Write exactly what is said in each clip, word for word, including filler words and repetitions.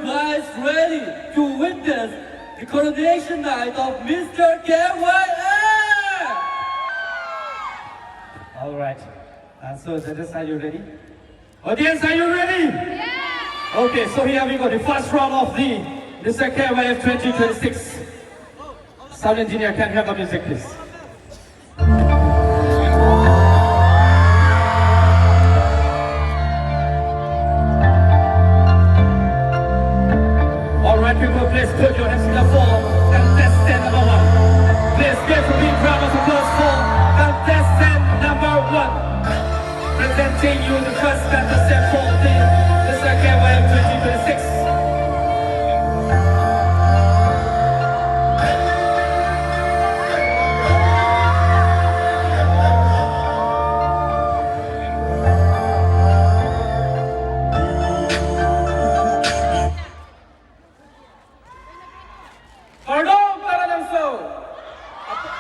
guys ready to witness the coronation night of Mister K Y F? All right. Uh, so, judges, are you ready? Audience, are you ready? Okay, so here we go. The first round of the Mister K Y F twenty twenty-six. Sound engineer, can you have the music, please? All right, people, please put your hands together for contestant number one. Please give a big round of applause for contestant number one. Presenting you the first contestant for the Mister K Y F twenty twenty-six. Kardom, Taralangso. Ap-,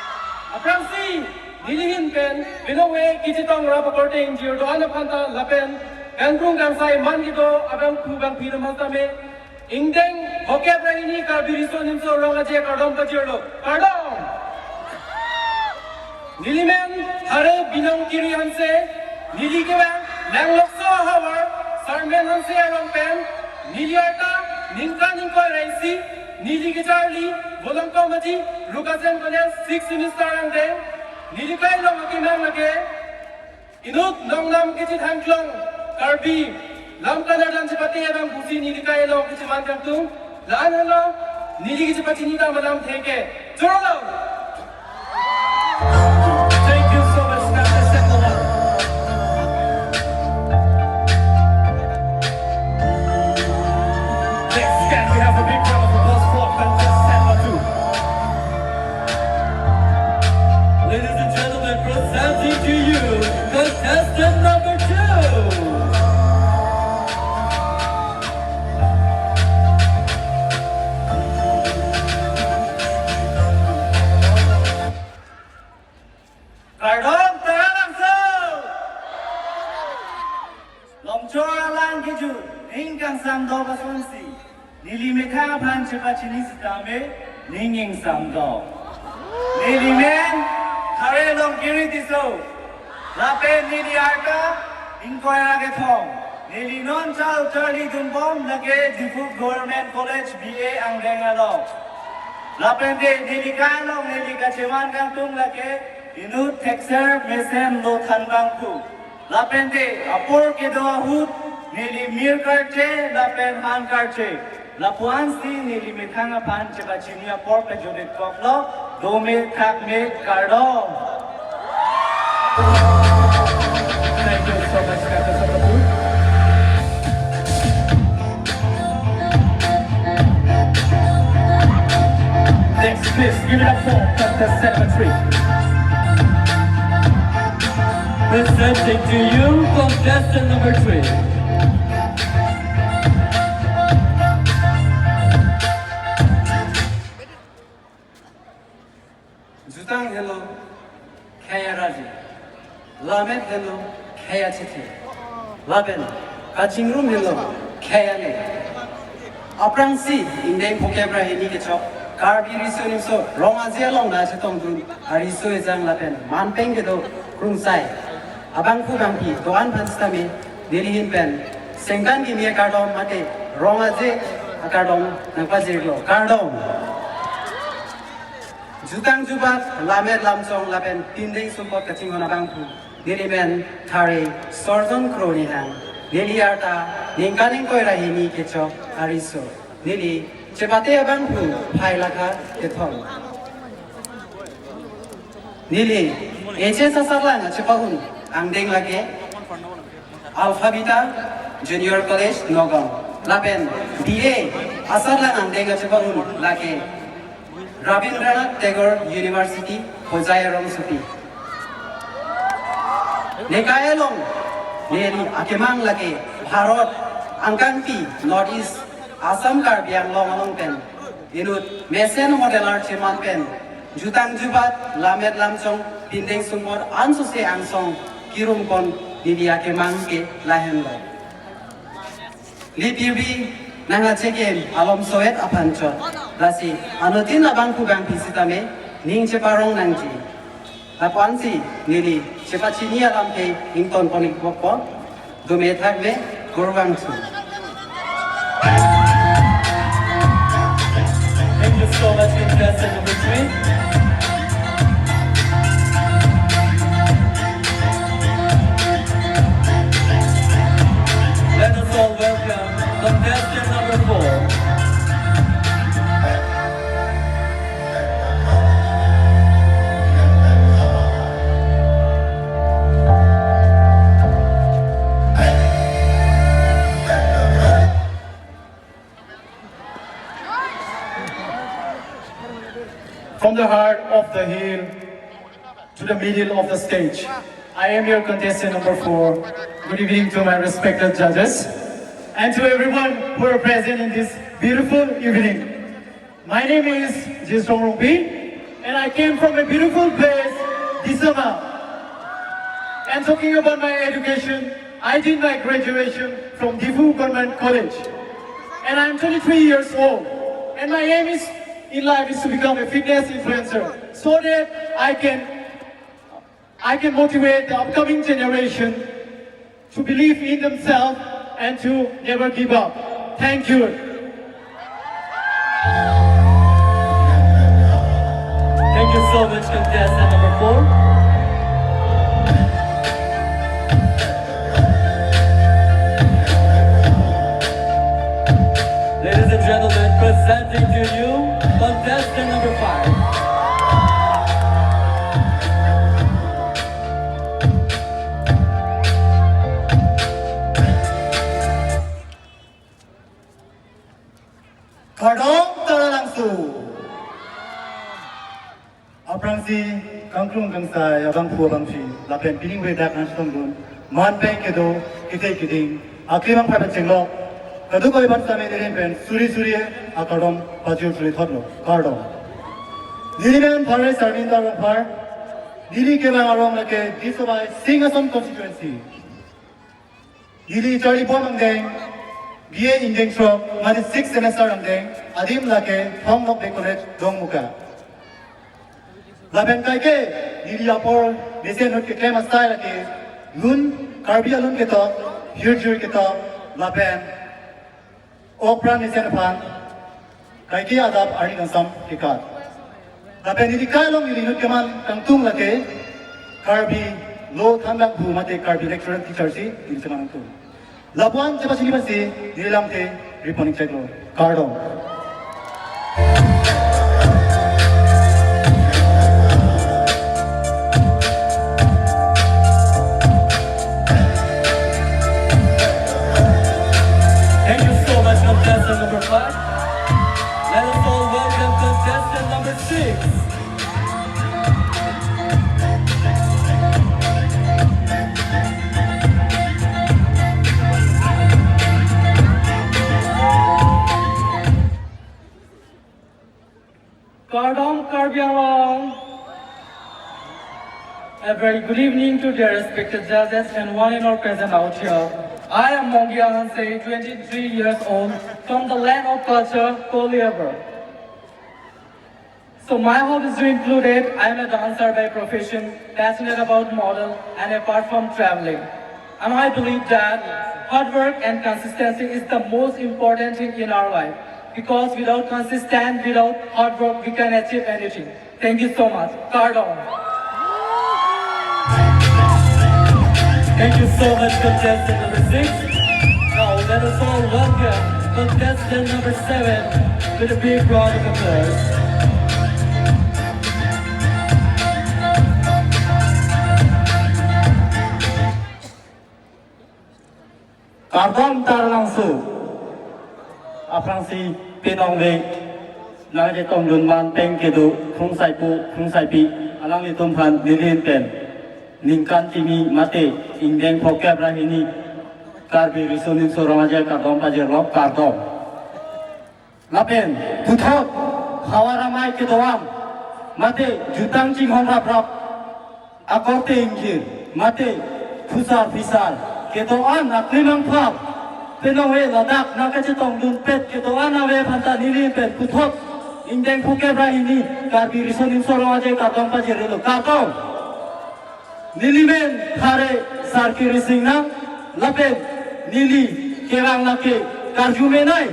aphrangsi nelihin pen binong-e kachetong rap akorte ingjir do-an aphan ta lapen kangkrung kangsai man kedo abangphu bangphi atum aphan tame ingdeng phokep ra hini Karbi Riso Nimso Rong Aje kardom pajirlo. Kardom. Nelimen Thare Binong Kiri Hanse, neli kevang Langlokso ahavar Sarmen Hanse arong pen, neli arta ningkan ingkoi ra isi, neli kecharli Volongkom Aji, Rukasen College, sixth semester angdeng, neli kai long akemang lake, inut nongnam kachethan klong Karbi lam kanardan chepate abang pusi neli kai long kacheman kangtung, la-an henlo neli kachepachini dam alam thengke. Chorolo. Thank you so much, contestant number one. Next, can we have a big round of applause for contestant number two? Ladies and gentlemen, presenting to you contestant number two. Kardom, Taralangso! Longchor alang kejut, ning kangsam do asonsi, neli methang aphan chepachini sitame, ning ingsam do. Nelimen Thare Longkiri Tisso, lapen neli arta ingkoi ra kethom. Neli non chal charli dunbom lake Diphu Government College B A angdeng along. Lapen te neli kai long neli kacheman kangtung lake inut thekser mesen lo thanbangphu. Lapen te apor kedo ahut neli mir karche lapen han karche. Lapuansi neli methang aphan chepachini apor pajut-ik koklo, dome thakme, kardom. Thank you so much, contestant number two. Next, please give it up for contestant number three. Presenting to you, contestant number three. Jutang henlo khei araji, lammet henlo khei achethe, lapen kachingrum henlo khei ane. Aphrangsi ingdeng phokep ra hini kechok Karbi Riso Nimso Rong Aje along nangchetongdun ariso ejang lapen manpeng kedo krungsai abangphu bangphi do-an aphan sitame nelihin pen sengkan kimi akardom mate Rong Aje akardom nangpajirlo. Kardom. Jutang jubat, lammet lamchong lapen pindeng sumpot kachinghon abangphu, nelimen Thare Sorjon Kro Nihang, neli arta ningkan ingkoi ra hini kechok ariso, neli chepate abangphu phai lakha kethom. Neli H S asarlang achepahun angdeng lake Alpha Beta Junior College, Nagaon, lapen B A asarlang angdeng achepahun lake Rabindranath Tagore University, Hojai arongsopi. Nekai along neli akemang lake Bharat angkangpi North East Assam Karbi Anglong along pen inut mesen model archeman pen jutang jubat, lammet lamchong, pindeng sumpot ansose angsong kirungpon neli akemang ke lahenlo. Lipirbi Nang achekim alom soet aphan chot. Lasi anuttin abangphu bangphi sitame ning cheparong nangji. Lapu-ansi neli chepachini alam ke ington pon-ikpo. Dome thakme, kurvangthu. Thank you so much, contestant number three. Let us all welcome contestant number four. From the heart of the hill to the middle of the stage, I am your contestant number four. Good evening to my respected judges and to everyone who are present in this beautiful evening. My name is Jisong Rongpi, and I came from a beautiful place, Disama. And talking about my education, I did my graduation from Diphu Government College. And I'm twenty-three years old. And my aim is in life is to become a fitness influencer so that I can I can motivate the upcoming generation to believe in themselves and to never give up. Thank you. Thank you so much, contestant number four. Ladies and gentlemen, presenting to you contestant number five. Kardom Taralangso. Aphrangsi kangklung kangsai abangphu abangphi lapen pining vedak nangchetongdun, man pen kedo, kethek keding, aklimang phapen chenglok, kadokave aphan sitame neli pen suri suri akardom pajir suri thotlo, kardom. Neli men Pharlai Sarminta Rongphar, neli kevang arong lake Disovai Singhason constituency. Neli charli bom angdeng, B A ingdeng throk, mane sixth semester angdeng, adim lake Thong Nokbe College, Dongmuka. Lapen kaike, neli apor mesen ahut keklem asai lake, lun Karbi alun ketok, hirjir ketok, lapen okpran mesen aphan, kaike adap arni kangsam kekat. Lapen neli kai along neli inut keman kangtung lake Karbi Law Thanlangphu mate Karbi Lecturer Teacher si neli keman kangtung. Lapu-an chepachini pensi neli lamthe ri pon-ik cheklo. Kardom. Thank you so much, contestant number five. Let us all welcome contestant number six. Kardom Karbi Anglong. A very good evening to the respected judges and one and all present out here. I am Mongia Hanse, twenty-three years old, from the land of culture, Koliabar. So my hobbies are included, I am a dancer by profession, passionate about model, and apart from traveling. And I believe that hard work and consistency is the most important thing in our life. Because without consistent, without hard work, we can achieve anything. Thank you so much. Kardom. Thank you so much, contestant number six. Now let us all welcome contestant number seven with a big round of applause. Kardom Taralangso. Aphrangsi pinong le nangchetongdun man pen kedo krungsaipo krungsaipi alanglitum aphan neli ahin pen ningkan kimi mate ingdeng phokep ra hini Karbi Riso Nimso Rong Aje kardom pajirlo, kardom. Lapen puthot havar amei kedo-an mate jutang chinghon raprap, akorte ingjir mate phusar phisar kedo-an aklimang phal Penang ave ladak nangkachetongdunpet kedo-an ave aphan ta neli pen puthot ingdeng phongkep ra hini Karbi Riso Nimso Rong Aje kardom pajirlo, kardom. Neli men Thare Sarkir Risingnang lapen neli kevang lake karju menei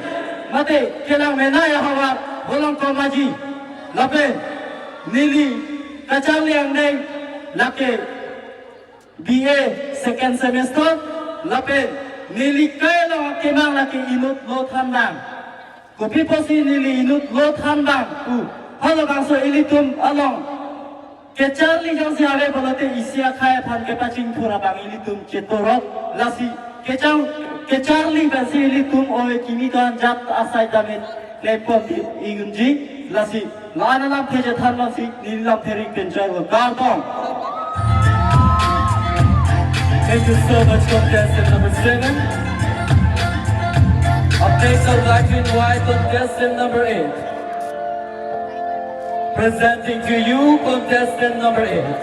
mate kelang menei ahavar Volongkom Aji lapen neli kacharli angdeng lake B A second semester lapen neli kai along kemang lake inut lo thanbang. Kopi pusi neli inut lo thanbang pu halabangso ilitum along kecharli jongsi ave pulote isi akhei aphan kepachingthur abang ilitum chetorot, lasi kechang kecharli pensi ilitum ove kimi do-an jat asai dame klemponji, lasi la-an alamthe chethan lasi neli lamthe ring pen chai lo, kardom. Thank you so much, contestant number seven. Up next, I would like to invite contestant number eight. Presenting to you, contestant number eight.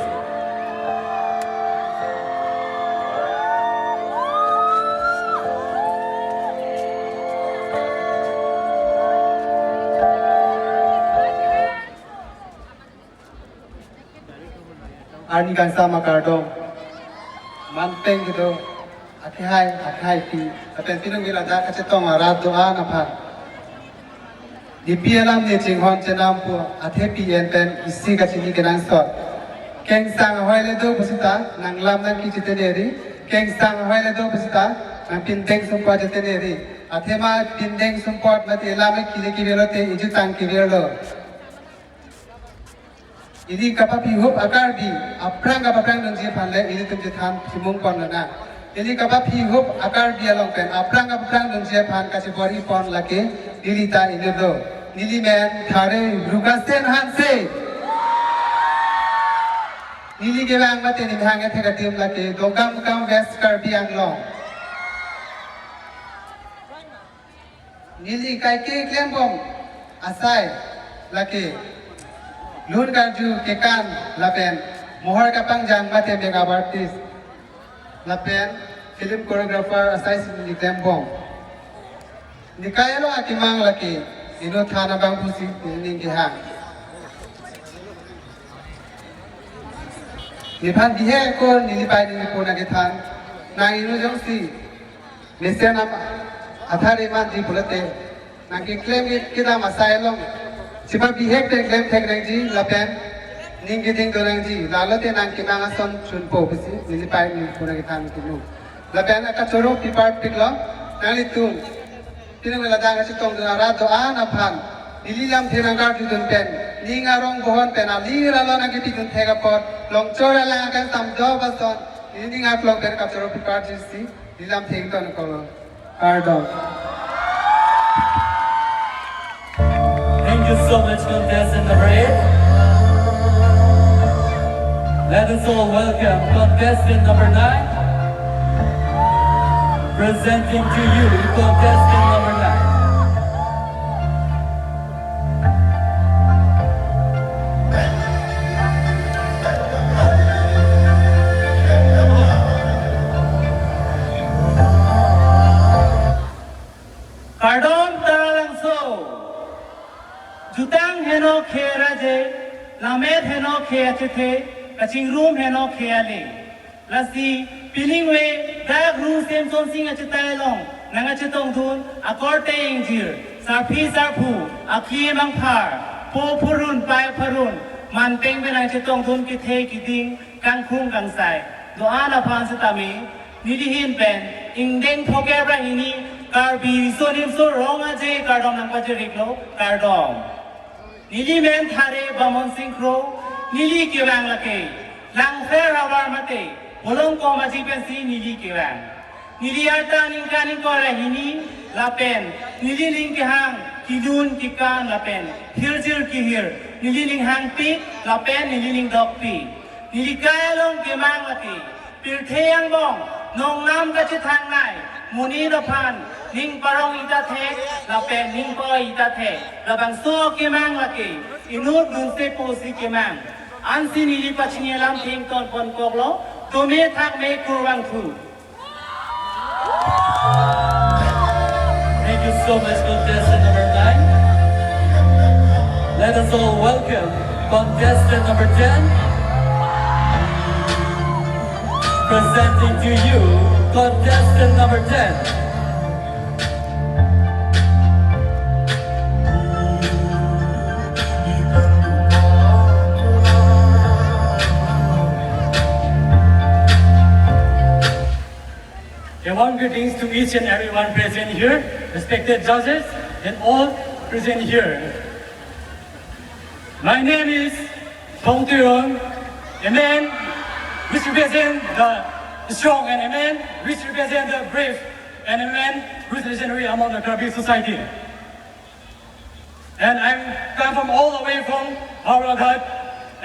Arni kangsam akardom. Manpeng kedo, akhei, akheipi, lapen pinong ke ladak kachetong arat do-an aphan. Nepi alam ne chinghon chenam pu, athepi en pen isi kachini kenangsot. Kengsang ahoi le do pusita, nanglam nangki cheteneri. Kengsang ahoi le do pusita, nangpindeng sumpot cheteneri. Athema pindeng sumpot mati lam kile kivelo te ijutang kivelo. Ili kapaphihup a-Karbi aphrang kapaprang dunji aphan le ilitum chethan chimung pon lana. Ili kapaphihup a-Karbi along pen aphrang kapaprang dunji aphan kachibor-i pon lake ili ta inut lo. Neli men Thare Rukasen Hanse. Neli kevang mate neli hang ethe katim lake Dongkamukam, West Karbi Anglong. Neli kaike klembom asai lake lun karju kekan lapen mohor kapangjang mate makeup artist lapen film choreographer asai si neli klembom. Neli kai along akemang lake inut than abang pusi neli ning kehang. Nephan bihek ako neli pai neli puna kethan. Nang inut jongsi mesen am athare manji pulote nangkeklem kedam asai along chepabihek pen klem thek nangji lapen ning keding do nangji, lalote nangkemang ason chunpo pusi neli pai neli puna kethan kinu. Lapen akachoro pipar piklo, nanglitum pinong ladak kachetongdun arat do-an aphan neli lamthe nangkarjudun pen, ning arong bohon pen alir alon nangkepidun thek apot, longchor alang akangsam do ason neli ning aklong pen kachoro pipar jisi neli lamthe ington kolo. Kardom. Thank you so much, contestant number eight. Let us all welcome contestant number nine. Presenting to you, contestant number nine. Kardom Taralangso. Jutang heno khei araje, lammet heno khei achethe, kachingrum heno khei ale. Lasi piningve dak Ru Semsonsing achetai along nangkachetongdun akorte ingjir, sarpi sarpo, akli mangphar, po phurun pai phurun, manpeng pen nangchetongdun kethe keding, kangkhung kangsai do-an aphan setame neli ahin pen ingdeng phongkep ra hini Karbi Riso Nimso Rong Aje kardom nangpajir-iklo, kardom. Neli men Thare Bamon Sing Kro, neli kevang lake Langpher havar mate Volongkom Aji pensi neli kevang. Neli arta ningkan ingkoi ra hini lapen neli ning kehang kelun kekan lapen hirjir kehir, neli ning hangpik lapen neli ning dokpik. Neli kai along kemang lake pirthe angbong nongnam kachethang nei, monit aphan ning parong-i ta thek lapen ning pa-oi ta thek, labangso kemang lake inut dunsepo si kemang. Ansi neli pachini alamthe ington ponkoklo, tome thakme, kurvangthu. So much, contestant number nine. Let us all welcome contestant number ten. Presenting to you, contestant number ten. A warm greetings to each and everyone present here, respected judges, and all present here. My name is Thong Tuyon, a man which represent the strong, and a man which represent the brave, and a man who is legendary among the Karbi society. And I'm come from all the way from Howraghat,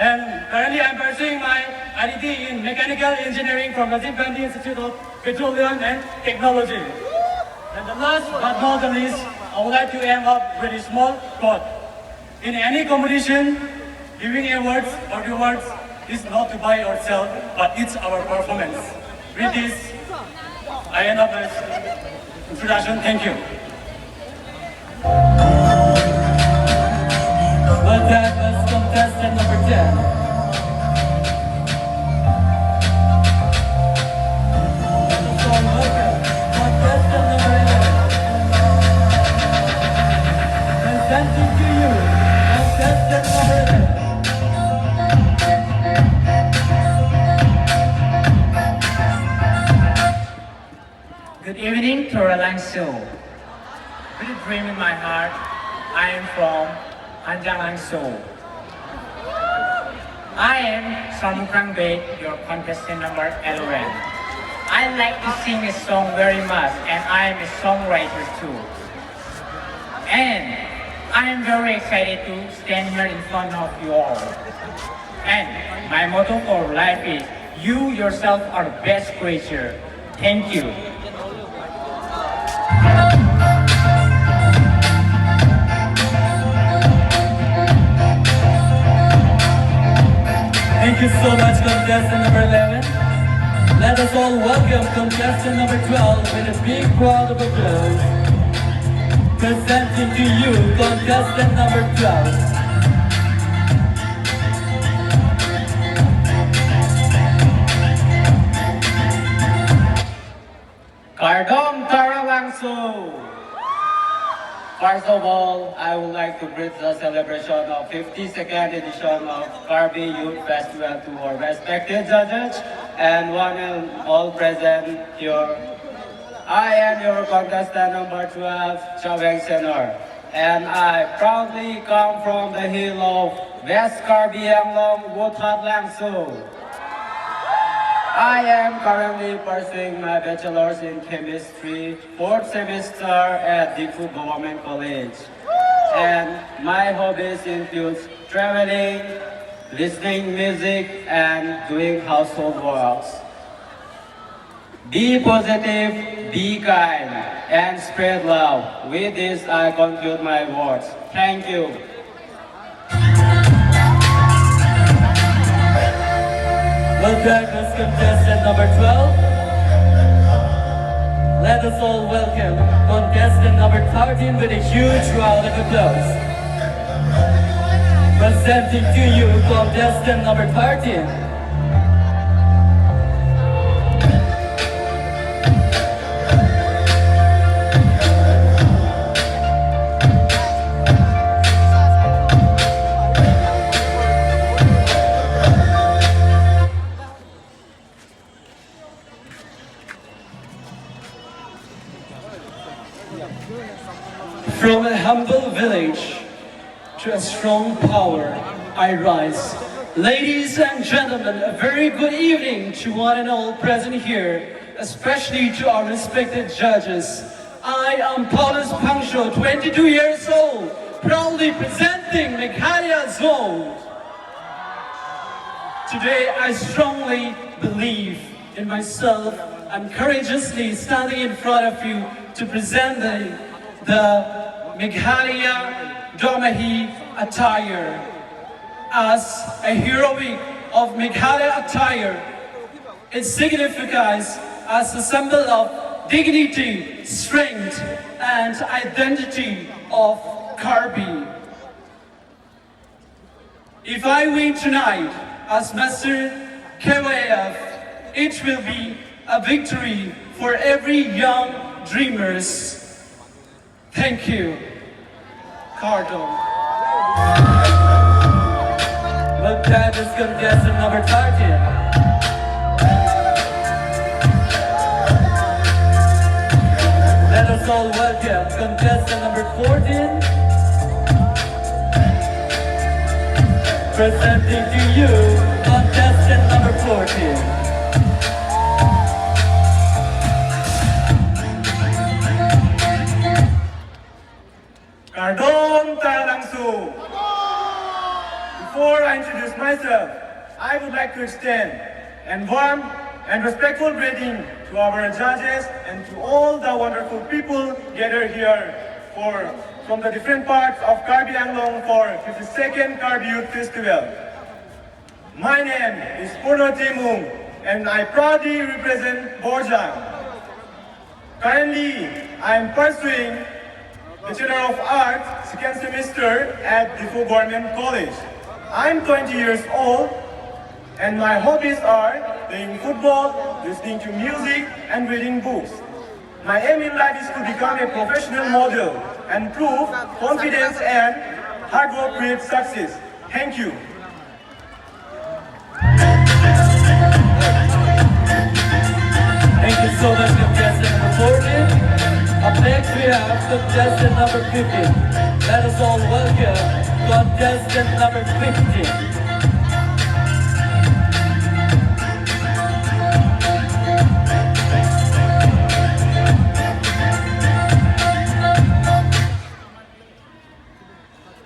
and currently I'm pursuing my I T T in mechanical engineering from Rajiv Gandhi Institute of Petroleum and Technology. And the last but not the least, I would like to end up with a small quote. In any competition, giving awards or rewards is not to buy or sell, but it's our performance. With this, I end up my introduction. Thank you. Well, that was contestant number ten. Let us all welcome contestant number eleven. Presenting to you, contestant number eleven. Good evening to Langso. With a dream in my heart, I am from Hanjang Langso. I am Samukrang Bey, your contestant number eleven. I like to sing a song very much, and I am a songwriter too. And I am very excited to stand here in front of you all. And my motto for life is, you yourself are the best creature. Thank you. Thank you so much, contestant number eleven. Let us all welcome contestant number twelve with a big round of applause. Presenting to you, contestant number twelve. Kardom Taralangso! First of all, I would like to greet the celebration of fifty-second edition of Karbi Youth Festival to our respected judges and one and all present here. I am your contestant number twelve, Chaveng Senor, and I proudly come from the hill of West Karbi Anglong, Vothatlangso. I am currently pursuing my bachelor's in chemistry, fourth semester at Diphu Government College. And my hobbies includes traveling, listening music, and doing household works. Be positive, be kind, and spread love. With this, I conclude my words. Thank you. Well, that was contestant number twelve. Let us all welcome contestant number thirteen with a huge round of applause. Presenting to you contestant number thirteen. From a humble village to a strong power, I rise. Ladies and gentlemen, a very good evening to one and all present here, especially to our respected judges. I am Paulus Pangso, twenty-two years old, proudly presenting Meghalaya Zone. Today, I strongly believe in myself and courageously standing in front of you to present the, the Meghalaya Domahi attire. As a heroic of Meghalaya attire, it signifies as a symbol of dignity, strength, and identity of Karbi. If I win tonight as Master K Y F, it will be a victory for every young dreamers. Thank you. Kardom. Welcome is contestant number thirteen. Let us all welcome contestant number fourteen. Presenting to you contestant number fourteen. Kardom Taralangso. Before I introduce myself, I would like to extend a warm and respectful greeting to our judges and to all the wonderful people gathered here for, from the different parts of Karbi Anglong for fifty-second Karbi Youth Festival. My name is Purno Timung and I proudly represent Borjang. Currently, I am pursuing Bachelor of Arts second semester at Diphu Government College. I am twenty years old and my hobbies are playing football, listening to music and reading books. My aim in life is to become a professional model and prove confidence and hard work creates success. Thank you. Thank you so much, contestant number fourteen. Up next, we have contestant number fifteen. Let us all welcome contestant number fifteen.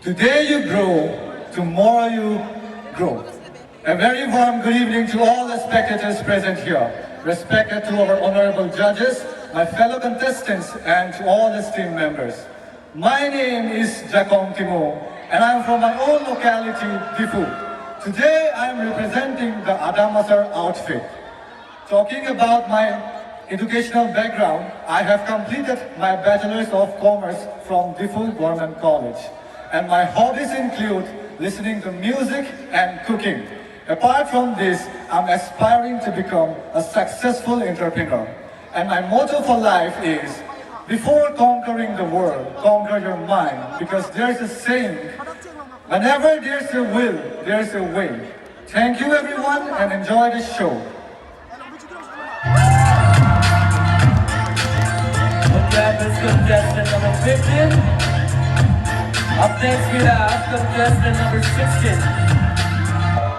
Today you grow, tomorrow you grow. A very warm good evening to all the spectators present here. Respected to our honorable judges, my fellow contestants, and to all the team members. My name is Jakong Timung, and I'm from my own locality, Diphu. Today I'm representing the Adam Asar outfit. Talking about my educational background, I have completed my Bachelor's of Commerce from Diphu Government College, and my hobbies include listening to music and cooking. Apart from this, I'm aspiring to become a successful entrepreneur. And my motto for life is, before conquering the world, conquer your mind, because there's a saying, whenever there's a will, there's a way. Thank you everyone and enjoy the show. That was contestant number fifteen. Up next, we have contestant number sixteen.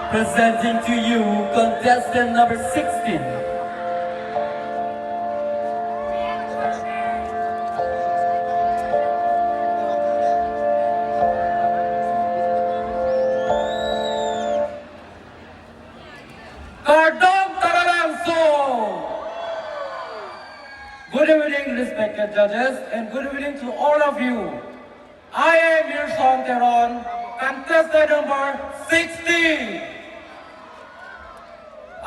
Presenting to you, contestant number sixteen. Kardom Taralangso. Good evening, respected judges, and good evening to all of you. I am Irson Teron, contestant number sixteen.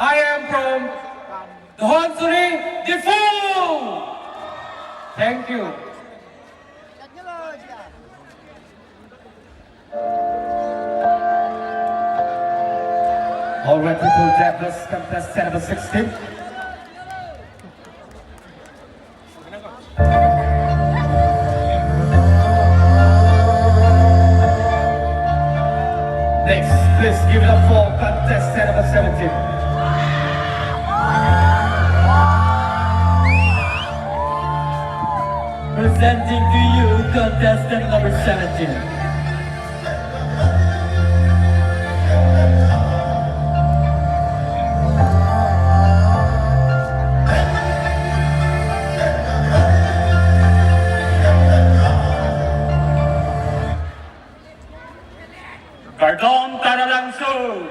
I am from Dhansiri, Diphu. Thank you. All right, people, that was contestant number sixteen. Next, please give it up for contestant number seventeen. Presenting to you contestant number seventeen. Kardom Taralangso.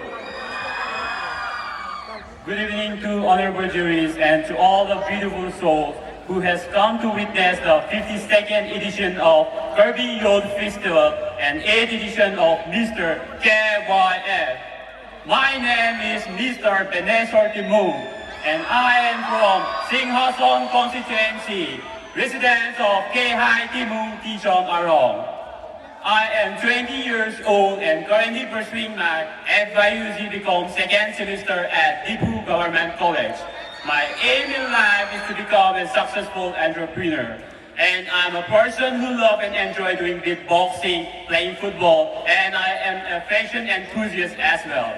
Good evening to honorable juries and to all the beautiful souls who has come to witness the fifty-second edition of Karbi Youth Festival and eighth edition of Mister K Y F. My name is Mister Benesor Timung. And I am from Singhason constituency, residents of Kehai Timung Tijong Arong. I am twenty years old and currently pursuing my F Y U G B Com second semester at Diphu Government College. My aim in life is to become a successful entrepreneur. And I'm a person who love and enjoy doing beatboxing, playing football, and I am a fashion enthusiast as well.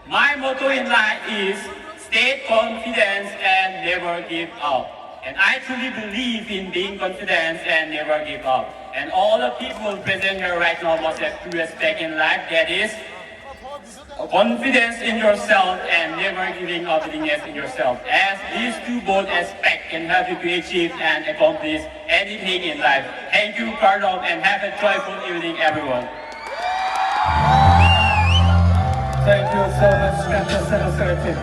My motto in life is stay confident and never give up. And I truly believe in being confident and never give up. And all the people present here right now must have two aspects in life, that is confidence in yourself and never giving up, willingness in yourself. As these two bold aspects can help you to achieve and accomplish anything in life. Thank you, Kardom, and have a joyful evening, everyone. Thank you so much, Kanta Sena Seraphim.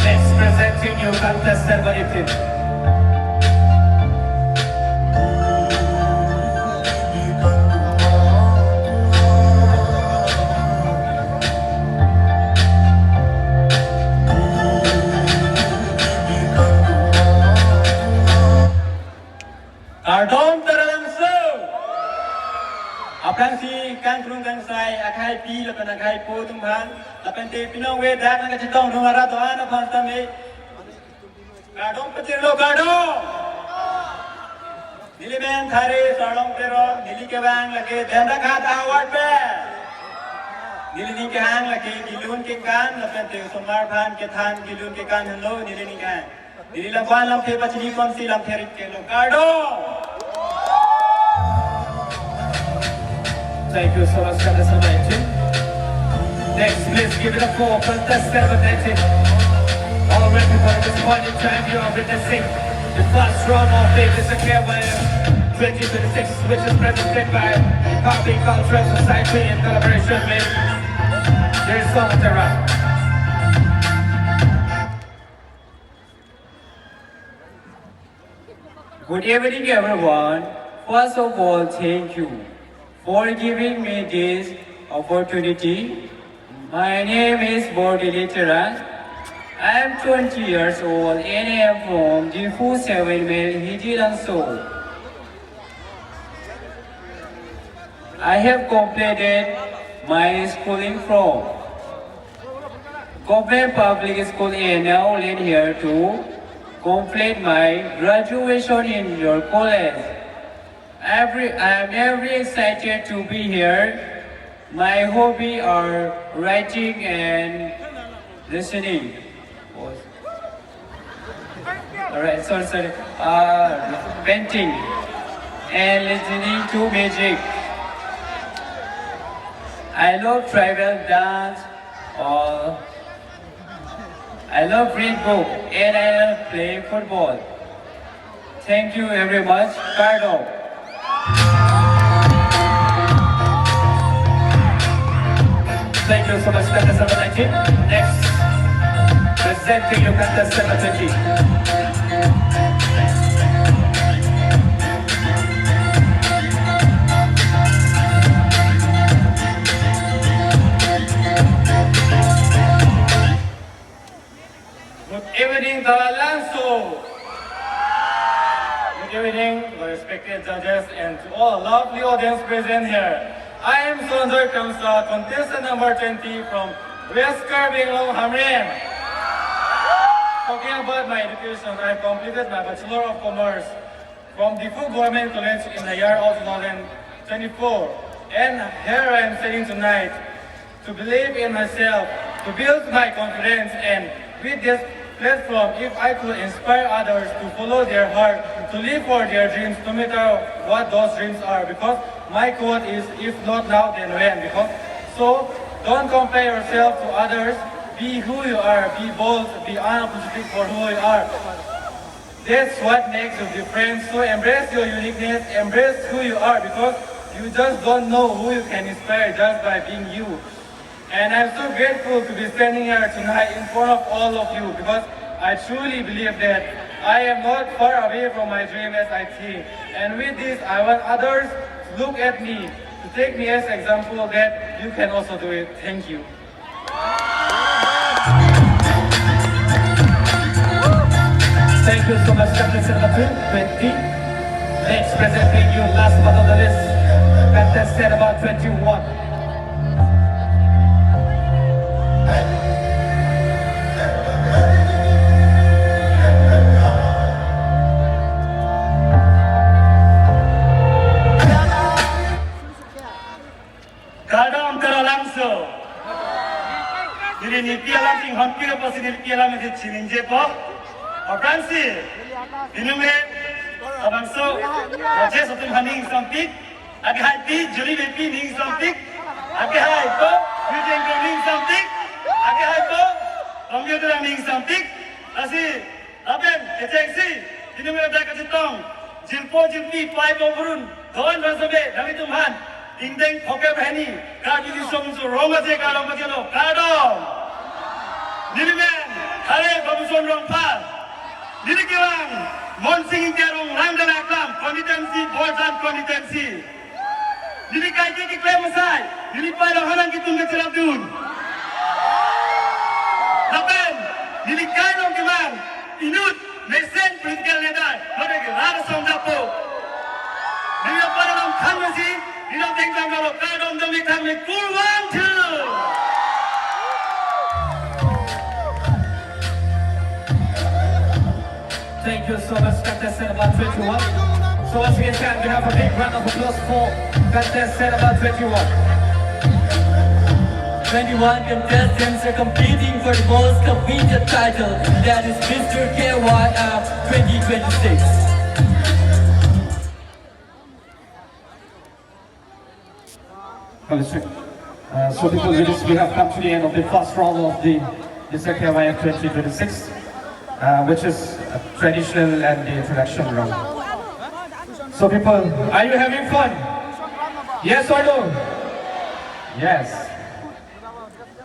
Next, presenting you Kanta Serba Itin. Kardom Taralangso. Aphrangsi kangkrung kangsai akhai pi lapen akhai po atum aphan, lapen te pinong we dak nangkachetong rong arat do-an aphan tame kardom pachirlo, kardom. Neli men Thare Sarlong Teron, neli kevang lake Dendrakhat award pen. Neli ning kehang lake kelun kekan lapen te osomar aphan kethan kelun kekan henlo neli ning kehang. Neli lapuan lamthe pachini konsi lamthe rik kelo, kardom. Thank you so much, Kanta Serba Itin. Next, please give it up for contestant number nineteen. All right, people, at this point in time, you are witnessing the first round of the Mister K Y M twenty twenty-six, which is presented by Karbi Cultural Society in collaboration with Dirsong Terang. Good evening, everyone. First of all, thank you for giving me this opportunity. My name is Bordili Terang. I am twenty years old and I am from Diphu seven Mile, Hijilangso. I have completed my schooling from Government Public School and now land here to complete my graduation in your college. Every, I am very excited to be here. My hobby are writing and listening. Alright, sorry, sorry. Uh, painting and listening to music. I love tribal dance. Uh, I love read book and I love play football. Thank you very much. Kardom. Thank you so much, contestant number nineteen. Next, presenting you contestant number twenty. Good evening, Taralangso. Good evening to the respected judges and to all lovely audience present here. I am Sonjoy Kramsa, contestant number twenty from West Karbi Anglong, Hamren. Talking about my education, I completed my Bachelor of Commerce from Diphu Government College in the year of two thousand twenty-four. And here I am standing tonight to believe in myself, to build my confidence, and with this platform, if I could inspire others to follow their heart, to live for their dreams, no matter what those dreams are, because my quote is, "If not now, then when?" Because so, don't compare yourself to others. Be who you are. Be bold. Be unapologetic for who you are. That's what makes you different. So embrace your uniqueness, embrace who you are, because you just don't know who you can inspire just by being you. And I'm so grateful to be standing here tonight in front of all of you, because I truly believe that I am not far away from my dream as I think. And with this, I want others to look at me, to take me as example that you can also do it. Thank you. Thank you so much, contestant number twenty. Next, presenting you last but not the least, contestant number twenty-one. Kardom Tero Langso. Neli nelipi alam chinghon piro pusi nelipi alam isi chiningjepo. Aphrangsi, inut me, labangso, Rajesh atum ha ning ingsampik, akehai pi, Julie Beypi ning ingsampik, akehai po, Eugene Kro ning ingsampik, akehai po, Tombiyo Terang ning ingsampik, lasi, lapen kechengsi, inut me dak kachetong, jirpo jirpi, pai po purun, don rasa be, nangtum aphan, ingdeng phokep hini, Karbi Riso Nimso Rong Kaje Kardom Kachelo, kardom. Neli men, Hare Babusong Rongphar, neli kevang, Monsing Ingti arong Langdana Aklam, constituency, Borjan constituency. Neli kaike keklem asai, neli pai along ha nangtum kecherapdun. Lapen, neli kai along kevang, inut, mesen political leader, mane ke Rara Song Japo. Neli aphan along thangnat si, neli along thangnat lo, kardom dome thangnat, kur one, two. Thank you so much, contestant number twenty-one. So once again, can we have a big round of applause for contestant number twenty-one? Twenty-one contestants are competing for the most coveted title, that is Mister K Y F twenty twenty-six. Hello, sir. Uh, so people, with this, we have come to the end of the first round of the Mister K Y F twenty twenty-six, uh, which is a traditional and the introduction round. So people, are you having fun? Yes or no? Yes.